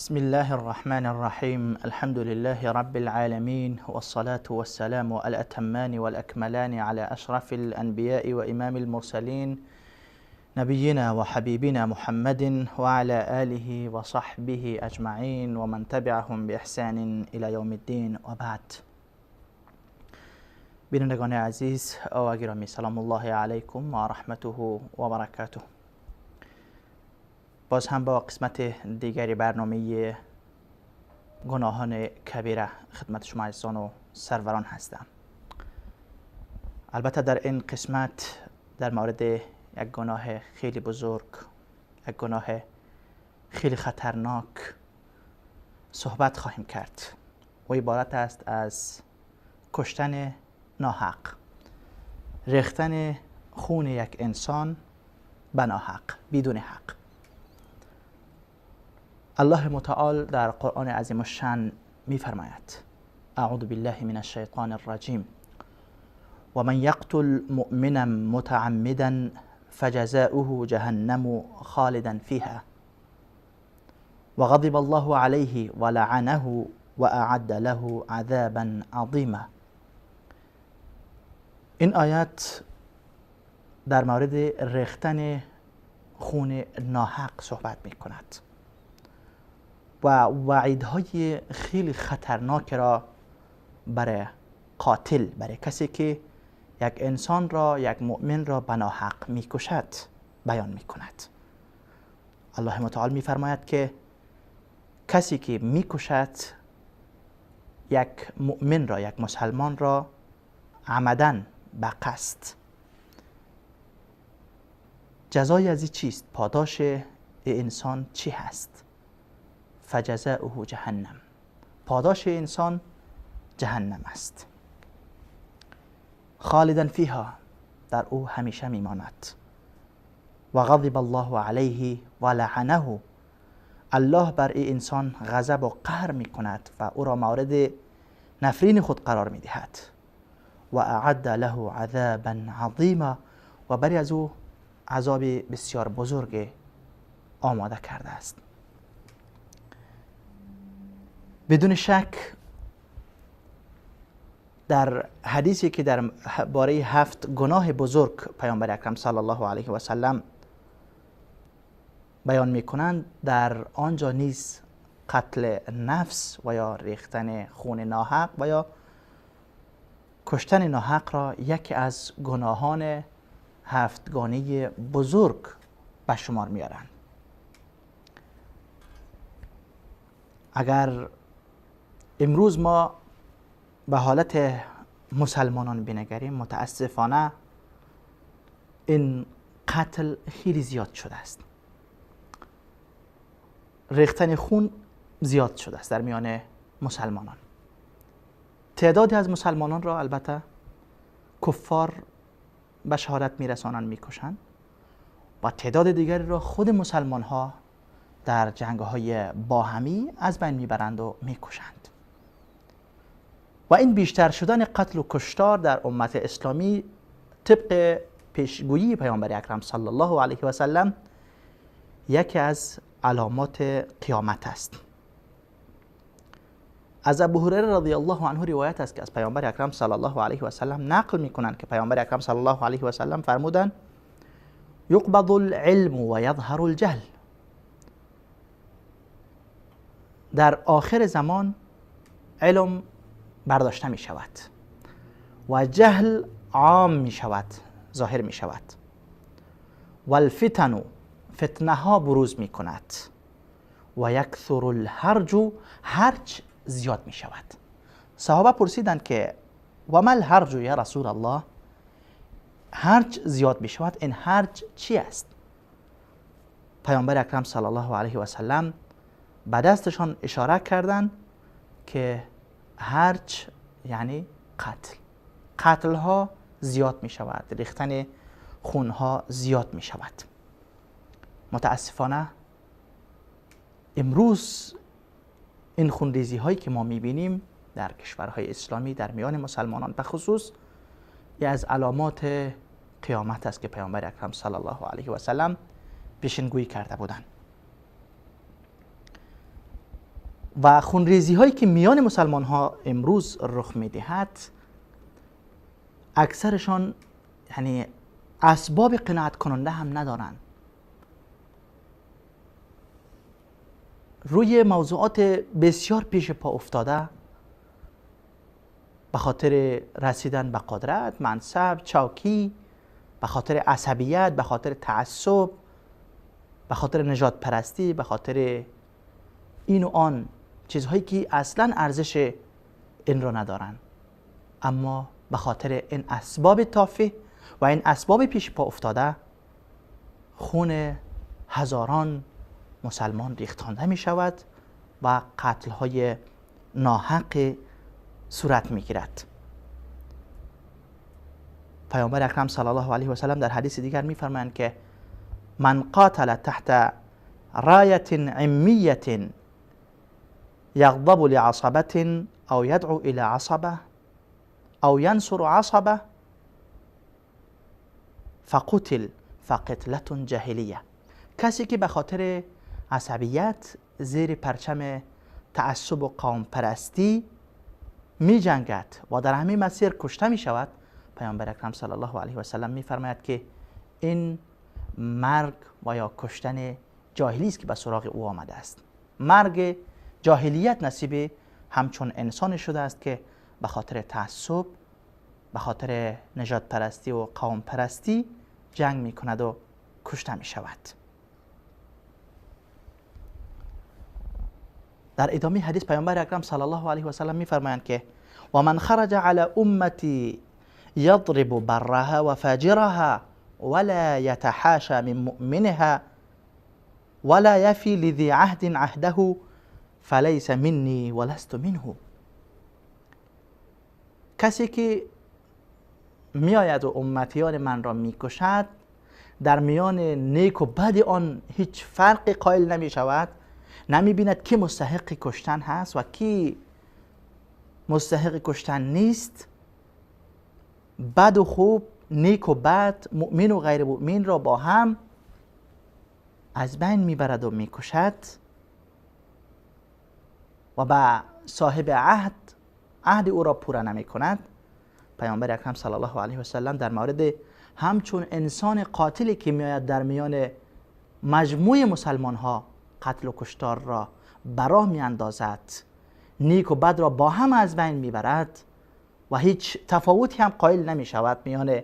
بسم الله الرحمن الرحیم. الحمد لله رب العالمین والصلاة والسلام الاتمان والاکملان على اشرف الانبیاء و امام المرسلین نبینا و حبیبنا محمد وعلى آله وصحبه اجمعین ومن تبعهم باحسان الى یوم الدین و بعد. بینندگان عزیز و گرامی، سلام الله علیکم و رحمته و برکاته. باز هم با قسمت دیگری برنامه گناهان کبیره خدمت شما عزیزان و سروران هستم. البته در این قسمت در مورد یک گناه خیلی بزرگ، یک گناه خیلی خطرناک صحبت خواهیم کرد و عبارت است از کشتن ناحق، ریختن خون یک انسان به ناحق، بدون حق. الله متعال در قرآن عظیم الشأن می‌فرماید: اعوذ بالله من الشیطان الرجیم و من یقتل مؤمنا متعمدا فجزاؤه جهنم خالدا فیها و غضب الله علیه و لعنه و اعد له عذابا عظیما. این آیت در مورد ریختن خون ناحق صحبت می‌کند و وعیدهای خیلی خطرناک را برای قاتل، برای کسی که یک انسان را، یک مؤمن را به ناحق میکشد بیان میکند. الله متعال میفرماید که کسی که میکشد یک مؤمن را، یک مسلمان را عمدن به قصد، جزای از این چیست؟ پاداش انسان چی هست؟ فجزاؤه جهنم، پاداش انسان جهنم است. خالدا فیها، در او همیشه میماند. و غضب الله علیه و لعنه، الله بر این انسان غضب و قهر میکند و او را مورد نفرین خود قرار میدهد. و اعد له عذابا عظیما، و برای از او عذاب بسیار بزرگ آماده کرده است. بدون شک در حدیثی که در باره 7 گناه بزرگ پیامبر اکرم صلی الله علیه و سلم بیان میکنند، در آنجا نیز قتل نفس و یا ریختن خون ناحق و یا کشتن ناحق را یکی از گناهان هفتگانه بزرگ به شمار میارند. اگر امروز ما به حالت مسلمانان بنگریم، متاسفانه این قتل خیلی زیاد شده است، ریختن خون زیاد شده است در میان مسلمانان. تعدادی از مسلمانان را البته کفار به شهادت میرسانند، میکشند، و تعداد دیگری را خود مسلمان ها در جنگ های باهمی از بین میبرند و میکشند. و این بیشتر شدن قتل و کشتار در امت اسلامی طبق پیشگویی پیامبر اکرم صلی الله علیه و سلم یکی از علامات قیامت است. از ابو هریره رضی الله عنه روایت است که از پیامبر اکرم صلی الله علیه و سلم نقل میکنند که پیامبر اکرم صلی الله علیه و سلم فرمودند: یقبض العلم و یظهر الجهل. در آخر زمان علم برداشته می شود و جهل عام می شود، ظاهر می شود. والفتن، فتنه ها بروز می کند. و یکثر الهرج، هرج زیاد می شود. صحابه پرسیدند که و ما الهرج یا رسول الله؟ هرج زیاد می شود، این هرج چی است؟ پیامبر اکرم صلی الله علیه و سلم به دستشان اشاره کردند که هرج یعنی قتل، قتل ها زیاد می شود، ریختن خون ها زیاد می شود. متاسفانه امروز این خونریزی هایی که ما می بینیم در کشورهای اسلامی در میان مسلمانان به خصوص، یکی از علامات قیامت است که پیامبر اکرم صلی الله علیه و سلم پیشنگویی کرده بودند. و خونریزی هایی که میان مسلمان ها امروز رخ میدهد اکثرشان یعنی اسباب قناعت کننده هم ندارند. روی موضوعات بسیار پیش پا افتاده به خاطر رسیدن به قدرت، منصب، چوکی، به خاطر عصبیت، به خاطر تعصب، به خاطر نژاد پرستی، به خاطر این و آن چیزهایی که اصلا ارزش این را ندارن، اما به خاطر این اسباب تافه و این اسباب پیش پا افتاده خون هزاران مسلمان ریختانده می شود و قتل های ناحق صورت می گیرد. پیامبر اکرم صلی الله علیه و سلم در حدیث دیگر می فرمایند که من قاتل تحت رایة عمیة یغضب لعصبة او یدعو الى عصبة او ینصر عصبة فقتل فقتلة جاهلیه. کسی که به خاطر عصبیت زیر پرچم تعصب و قوم پرستی می جنگد و در همین مسیر کشته می شود، پیامبر اکرم صلی الله علیه و سلم می فرماید که این مرگ و یا کشتن جاهلی است که به سراغ او آمده است. مرگ جاهلیت نصیب همچون انسان شده است که به خاطر تعصب، به خاطر نژاد پرستی و قوم پرستی جنگ می کند و کشته می شود. در ادامه حدیث پیامبر اکرم صلی الله علیه و سلم می فرمایند که و من خرج علی امتی یضرب برها و فاجرها ولا يتحاشى من مؤمنها ولا يفي لذي عهد عهده فليس مني ولست منه. کسی که میآید و امتیان من را میکشد، در میان نیک و بد آن هیچ فرقی قائل نمی شود، نمی بیند کی مستحق کشتن هست و کی مستحق کشتن نیست، بد و خوب، نیک و بد، مؤمن و غیر مؤمن را با هم از بین میبرد و میکشد و به صاحب عهد عهد او را پوره نمی کند. پیامبر اکرم صلی الله علیه و سلم در مورد همچون انسان قاتلی که میآید در میان مجموع مسلمان ها قتل و کشتار را براه میاندازد، نیک و بد را با هم از بین میبرد و هیچ تفاوتی هم قائل نمی شود میان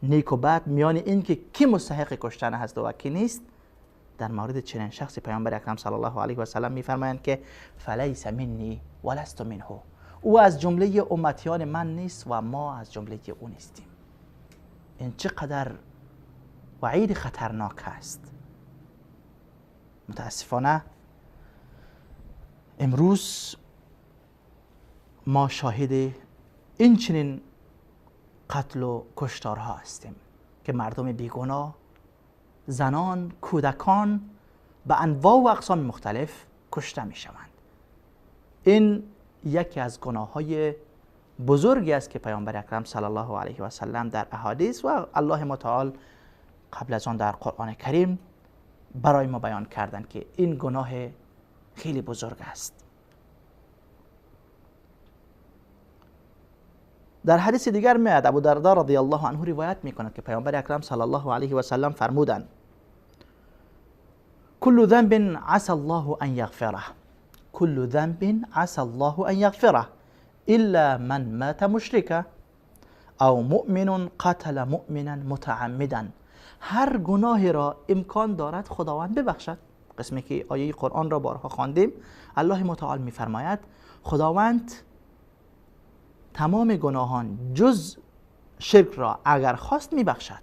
نیک و بد، میان این که کی مستحق کشتن هست و کی نیست، در مورد چنین شخصی پیامبر اکرم صلی الله علیه و سلم میفرمایند که فلیس منی ولست منه، او از جمله امتیان من نیست و ما از جمله او نیستیم. این چقدر وعید خطرناک است. متاسفانه امروز ما شاهد این چنین قتل و کشتارها هستیم که مردم بیگناه، زنان، کودکان به انواع و اقسام مختلف کشته می شوند. این یکی از گناه‌های بزرگی است که پیامبر اکرم صلی الله علیه و سلم در احادیث و الله متعال قبل از آن در قرآن کریم برای ما بیان کردند که این گناه خیلی بزرگ است. در حدیث دیگر میاد ابو دردا رضی الله عنه روایت میکند که پیامبر اکرم صلی الله علیه و سلم فرمودند کل ذنب عسى الله ان یغفره، کل ذنب عسى الله ان یغفره الا من مات مشرکا او مؤمن قتل مؤمنا متعمدا. هر گناهی را امکان دارد خداوند ببخشد. قسمی که آیه قرآن را بارها خواندیم، الله متعال میفرماید خداوند تمام گناهان جز شرک را اگر خواست میبخشد،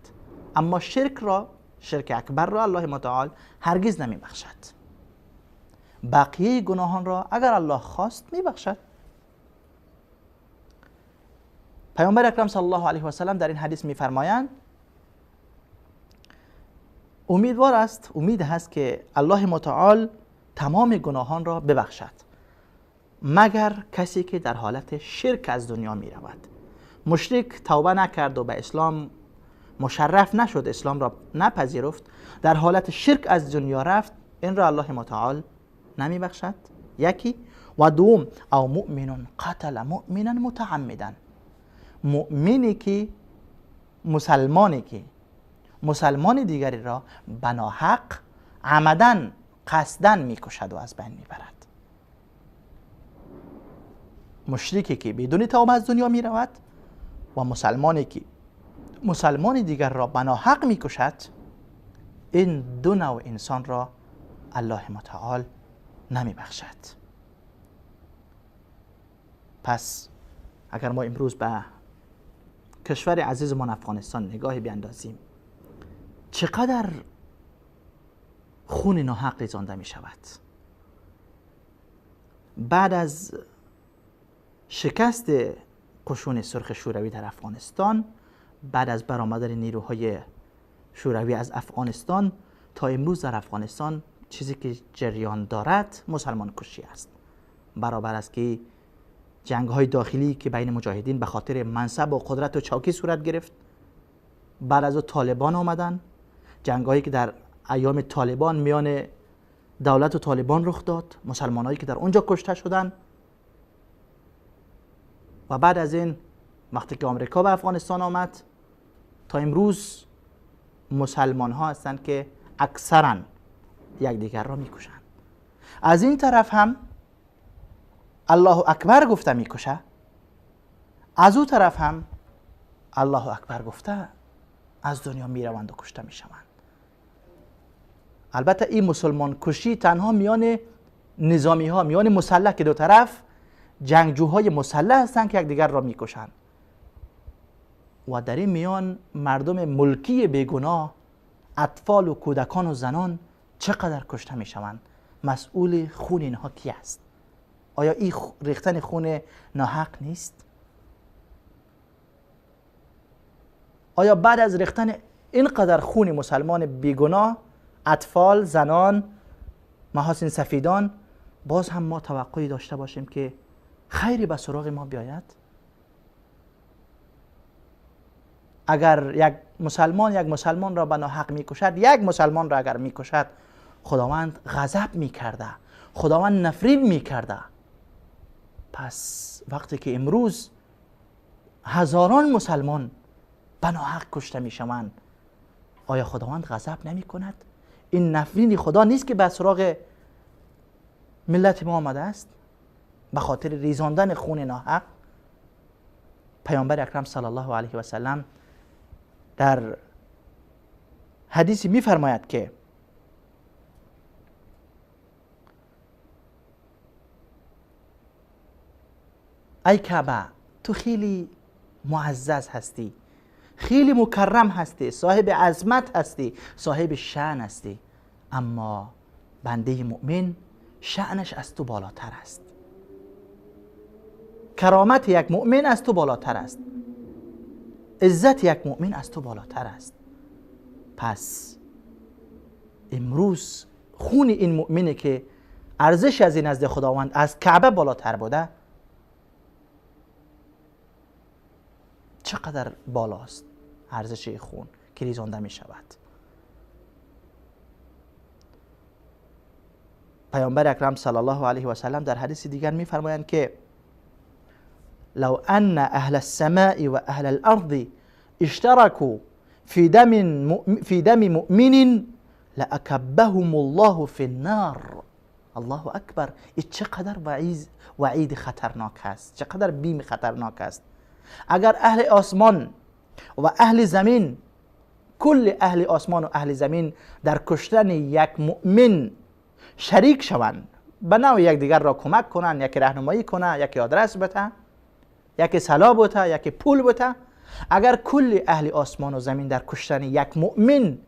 اما شرک را، شرک اکبر را الله متعال هرگز نمیبخشد. بقیه گناهان را اگر الله خواست میبخشد. پیامبر اکرم صلی الله علیه و سلم در این حدیث میفرمایند امیدوار است، امید هست که الله متعال تمام گناهان را ببخشد مگر کسی که در حالت شرک از دنیا می رود. مشرک توبه نکرد و به اسلام مشرف نشد، اسلام را نپذیرفت، در حالت شرک از دنیا رفت، این را الله متعال نمی بخشد. یکی. و دوم او مؤمن قتل مؤمنا متعمدا، مؤمنی که، مسلمانی که مسلمان دیگری را بناحق عمدن قصدن میکشد و از بین میبرد. مشرکی که بدون توبه از دنیا میرود و مسلمانی که مسلمان دیگر را بناحق میکشد، این دو نوع انسان را الله متعال نمیبخشد. پس اگر ما امروز به کشور عزیزمان افغانستان نگاهی بیندازیم، چقدر خون ناحق ریزانده می شود. بعد از شکست قشون سرخ شوروی در افغانستان، بعد از برآمدن نیروهای شوروی از افغانستان تا امروز در افغانستان چیزی که جریان دارد مسلمان کشی است. برابر است که جنگ های داخلی که بین مجاهدین به خاطر منصب و قدرت و چوکی صورت گرفت، بعد از او طالبان آمدن، جنگ هایی که در ایام طالبان میان دولت و طالبان رخ داد، مسلمان هایی که در اونجا کشته شدن، و بعد از این وقتی که آمریکا به افغانستان آمد تا امروز مسلمان ها هستند که اکثرا یکدیگر را میکشند. از این طرف هم الله اکبر گفته میکشه، از او طرف هم الله اکبر گفته از دنیا میروند و کشته میشوند. البته این مسلمان کشی تنها میان نظامی ها، میان مسلح که دو طرف جنگجوهای مسلح هستند که یکدیگر را میکشند، و در این میان مردم ملکی بیگناه، اطفال و کودکان و زنان چقدر کشته میشوند. مسئول خون اینها کی است؟ آیا این ریختن خون ناحق نیست؟ آیا بعد از ریختن اینقدر خون مسلمان بیگناه، اطفال، زنان، محاسن سفیدان، باز هم ما توقعی داشته باشیم که خیری به سراغ ما بیاید؟ اگر یک مسلمان یک مسلمان را به ناحق میکشد، یک مسلمان را اگر میکشد، خداوند غضب میکرده، خداوند نفرین میکرده. پس وقتی که امروز هزاران مسلمان به ناحق کشته میشوند، آیا خداوند غضب نمی کند؟ این نفرین خدا نیست که به سراغ ملت ما آمده است به خاطر ریزاندن خون ناحق؟ پیامبر اکرم صلی الله علیه و سلم در حدیثی میفرماید که ای کعبه، تو خیلی معزز هستی، خیلی مکرم هستی، صاحب عظمت هستی، صاحب شأن هستی، اما بنده مؤمن شأنش از تو بالاتر است. کرامت یک مؤمن از تو بالاتر است، عزت یک مؤمن از تو بالاتر است. پس امروز خون این مؤمنی که ارزش از این نزد خداوند از کعبه بالاتر بوده، چقدر بالاست ارزش خون که ریزانده می شود. پیامبر اکرم صلی الله علیه و سلم در حدیث دیگر می فرمایند که لو ان اهل السماء و اهل الارض اشتركوا في دم مؤمن لأکبهم الله فی النار. الله اکبر! این چقدر وعید خطرناک است، چقدر بیم خطرناک است. اگر اهل آسمان و اهل زمین، کل اهل آسمان و اهل زمین در کشتن یک مؤمن شریک شوند، به نوع یکدیگر را کمک کنند، یکی راهنمایی کنه، یکی آدرس بده، یکی سلاح بده، یکی پول بده، اگر کل اهل آسمان و زمین در کشتن یک مؤمن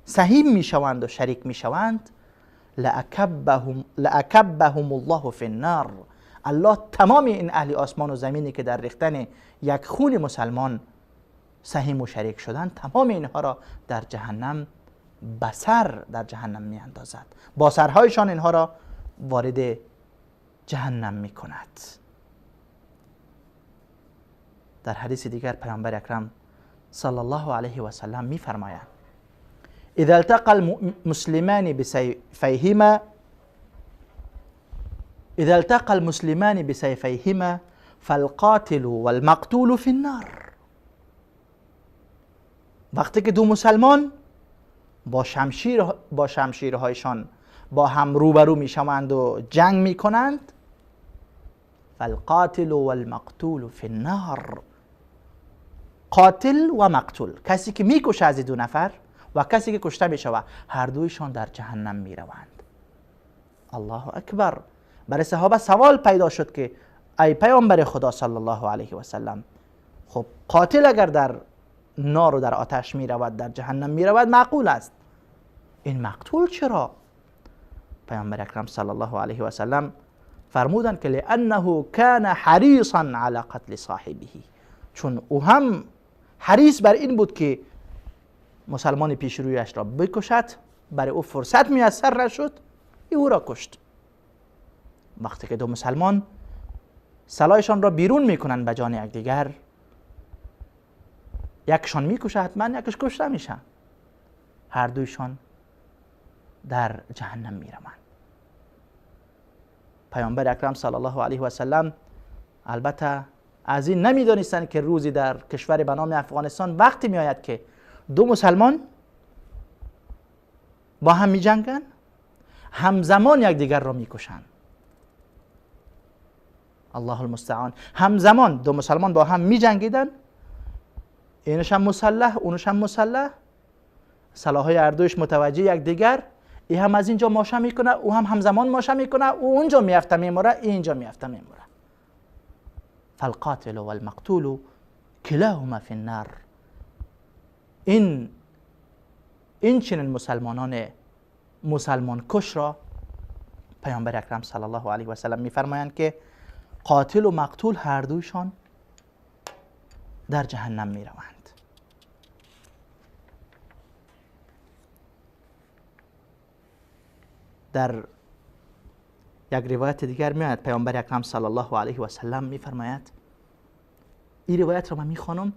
سهیم میشوند و شریک میشوند، لأکبهم الله فی النار. الله تمام این اهل آسمان و زمینی که در ریختن یک خون مسلمان سهیم و شریک شدن، تمام اینها را در جهنم بسر در جهنم می اندازد، با سرهایشان اینها را وارد جهنم می کند. در حدیث دیگر پیامبر اکرم صلی الله علیه و سلم می فرماید اذا التقى المسلمان بسيفيهما اذا التقى المسلمان بسيفيهما فالقاتل والمقتول في النار. وقتی که دو مسلمان با شمشیرهایشان با هم روبرو میشوند و جنگ میکنند، فالقاتل والمقتول فی النار، قاتل و مقتول، کسی که میکشه از دو نفر و کسی که کشته میشود، هر دویشان در جهنم میروند. الله اکبر. برای صحابه سوال پیدا شد که ای پیامبر خدا صلی الله علیه و سلم، خب قاتل اگر در نار و در آتش میرود، در جهنم میرود، معقول است، این مقتول چرا؟ پیامبر اکرم صلی الله علیه و سلم فرمودند که لانه کان حریصا علی قتل صاحبه، چون او هم حریص بر این بود که مسلمان پیش رویش را بکشد، برای او فرصت میسر نشد، او را کشت. وقتی که دو مسلمان سلاحشان را بیرون میکنند به جان یکدیگر، یکشان میکشه حتما، یکش کشته میشه، هر دویشان در جهنم میروند. پیامبر اکرم صلی الله علیه و سلم البته از این نمیدانستند که روزی در کشور به نام افغانستان وقتی میآید که دو مسلمان با هم میجنگند، همزمان یکدیگر را میکشند. الله المستعان. همزمان دو مسلمان با هم میجنگیدن، اینش هم مسلح، اونش هم مسلح، سلاح‌های هر دویش متوجه یکدیگر، این هم از اینجا ماشه میکنه، او هم همزمان ماشه میکنه، او اونجا میفته میموره، این اینجا میفته میموره. فالقاتل والمقتول کلاهما فی النار. این چنین مسلمانان مسلمان کش را پیامبر اکرم صلی الله علیه و سلم میفرمایند که قاتل و مقتول هر دویشان در جهنم میروند. در یک روایت دیگر میآید پیامبر اکرم صلی الله علیه و سلم میفرماید، این روایت را من میخوانم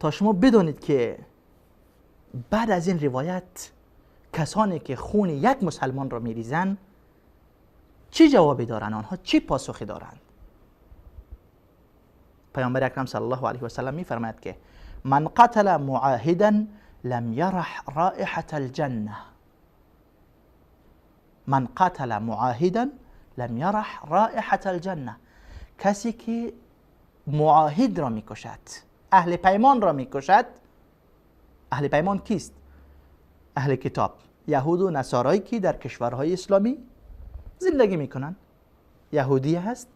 تا شما بدانید که بعد از این روایت کسانی که خون یک مسلمان را میریزند چی جوابی دارند، آنها چی پاسخی دارند. پیامبر اکرم صلی الله علیه و سلم میفرماید که من قتل معاهدا لم یرح رائحة الجنه. من قتل معاهدا لم یرح رائحة الجنه. کسی که معاهد را میکشد، اهل پیمان را میکشد. اهل پیمان کیست؟ اهل کتاب، یهود و نصارایی که در کشورهای اسلامی زندگی میکنن. یهودی هست،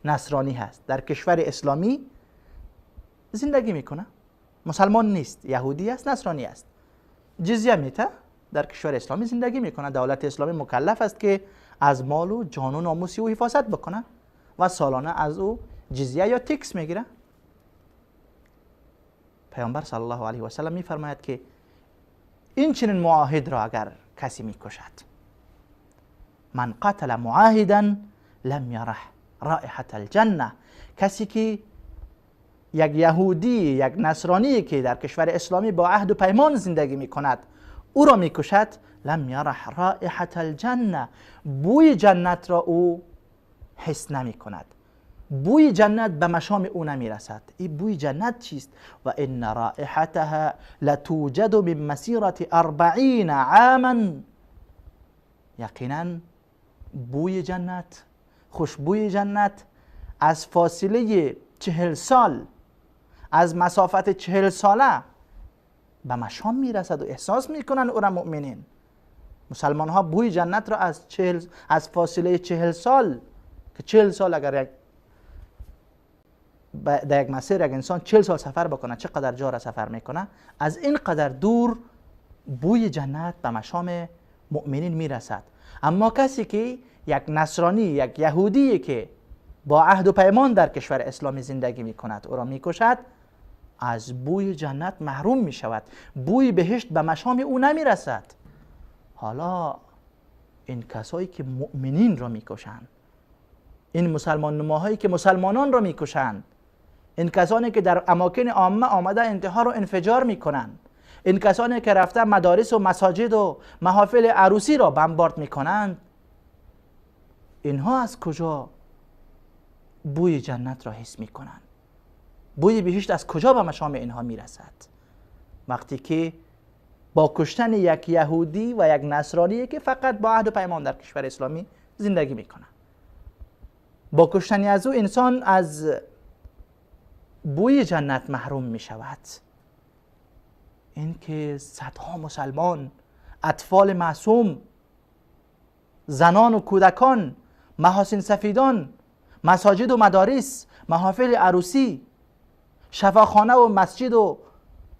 نصرانی هست، در کشور اسلامی زندگی میکنه، مسلمان نیست، یهودی است، نصرانی است، جزیه میته، در کشور اسلامی زندگی میکنه. دولت اسلامی مکلف است که از مال و جان و ناموس او حفاظت بکنه و سالانه از او جزیه یا تکس میگیره. پیامبر صلی الله علیه و سلم میفرماید که این چنین معاهد را اگر کسی میکشد، من قتل معاهدا لم یره رائحة الجنه، کسی که یک یهودی، یک نصرانی که در کشور اسلامی با عهد و پیمان زندگی میکند او را میکشد، لم یره رائحة الجنه، بوی جنت را او حس نمیکند، بوی جنت به مشام او نمیرسد. این بوی جنت چیست؟ و ان رائحتها لتوجد من مسیرة 40 عاما. یقینا بوی جنت، خوشبوی جنت از فاصله 40 سال، از مسافت 40 ساله به مشام میرسد و احساس میکنن او را مؤمنین. مسلمان ها بوی جنت را از فاصله 40 سال، که 40 سال اگر یک در یک مسیر یک انسان 40 سال سفر بکنه چقدر جا را سفر میکنه، از این قدر دور بوی جنت به مشام مؤمنین میرسد. اما کسی که یک نصرانی، یک یهودی که با عهد و پیمان در کشور اسلامی زندگی میکند او را میکشد، از بوی جنت محروم میشود، بوی بهشت به مشام او نمیرسد. حالا این کسایی که مؤمنین را میکشند، این مسلمان نماهایی که مسلمانان را میکشند، این کسانی که در اماکن عامه آمده انتحار و انفجار میکنند، این کسانی که رفته مدارس و مساجد و محافل عروسی را بمبارد میکنند، اینها از کجا بوی جنت را حس میکنند؟ بوی بهشت از کجا به مشام اینها میرسد؟ وقتی که با کشتن یک یهودی و یک نصرانی که فقط با عهد و پیمان در کشور اسلامی زندگی میکنند، با کشتن از او انسان از بوی جنت محروم میشود. اینکه صدها مسلمان، اطفال معصوم، زنان و کودکان، محاسن سفیدان، مساجد و مدارس، محافل عروسی، شفاخانه و مسجد و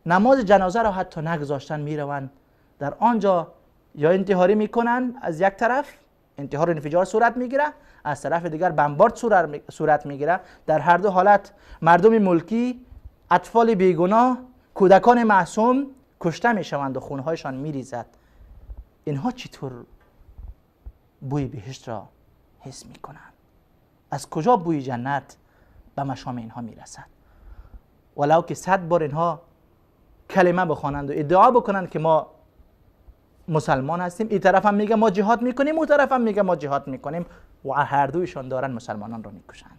نماز جنازه را حتی نگذاشتن، میروند در آنجا یا انتحاری میکنن، از یک طرف انتحار انفجار صورت میگیره، از طرف دیگر بمبارد صورت میگیره. در هر دو حالت مردم ملکی، اطفال بیگناه، کودکان معصوم کشته میشوند و خونهایشان میریزد. اینها چطور بوی بهشت را حس میکنند؟ از کجا بوی جنت به مشام اینها میرسد؟ ولو که 100 بار اینها کلمه بخوانند و ادعا بکنند که ما مسلمان هستیم، این طرف هم میگه ما جهاد میکنیم، اون طرف هم میگه ما جهاد میکنیم و هر دویشان دارن مسلمانان را میکشند.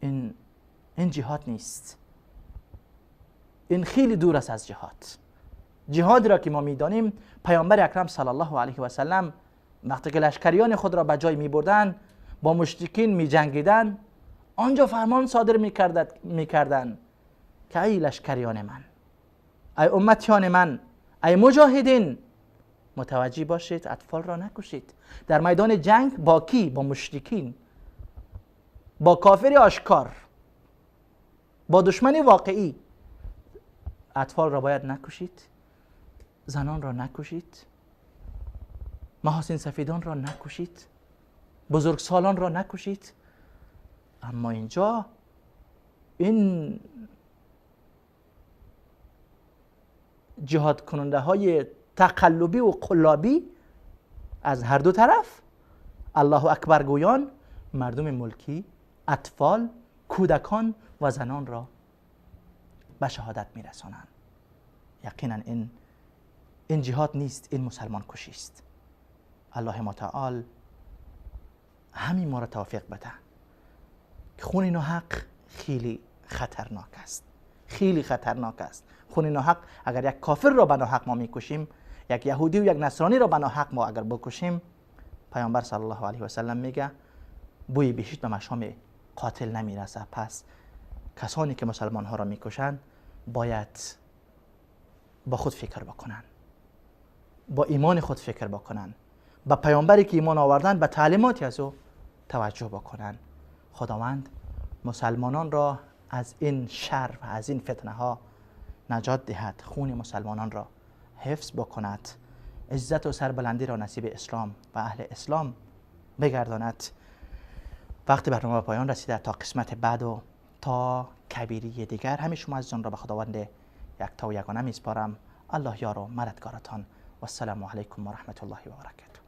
این جهاد نیست، این خیلی دور است از جهاد. جهاد را که ما میدانیم، پیامبر اکرم صلی الله علیه و سلم وقتی که لشکریان خود را به جای میبردن، با مشرکین میجنگیدن، آنجا فرمان صادر میکردن که ای لشکریان من، ای امتیان من، ای مجاهدین، متوجه باشید، اطفال را نکشید. در میدان جنگ با کی؟ با مشرکین، با کافر آشکار، با دشمن واقعی. اطفال را باید نکشید، زنان را نکشید، محاسن سفیدان را نکشید، بزرگسالان را نکشید. اما اینجا این جهاد کننده های تقلبی و قلابی از هر دو طرف، الله اکبر گویان، مردم ملکی، اطفال، کودکان و زنان را به شهادت میرسانند. یقینا این جهاد نیست، این مسلمان کشی است. الله متعال همین ما را توفیق بده که خون ناحق خیلی خطرناک است، خیلی خطرناک است. خون ناحق، اگر یک کافر را به ناحق ما میکشیم، یک یهودی و یک نصرانی را به ناحق ما اگر بکشیم، پیامبر صلی الله علیه و سلم میگه بوی بهشت به مشام قاتل نمیرسه. پس کسانی که مسلمان ها را میکشند باید با خود فکر بکنن، با ایمان خود فکر بکنن، با پیامبری که ایمان آوردن، به تعلیماتی از او توجه بکنن. خداوند مسلمانان را از این شر و از این فتنه ها نجات دهد، خون مسلمانان را حفظ بکند، عزت و سربلندی را نصیب اسلام و اهل اسلام بگرداند. وقتی برنامه به پایان رسیده، تا قسمت بعد و تا کبیری دیگر، همه شما عزیزان را به خداوند یکتا و یگانه میسپارم. الله یار و مددگارتان. و السلام علیکم و رحمت الله و برکاته.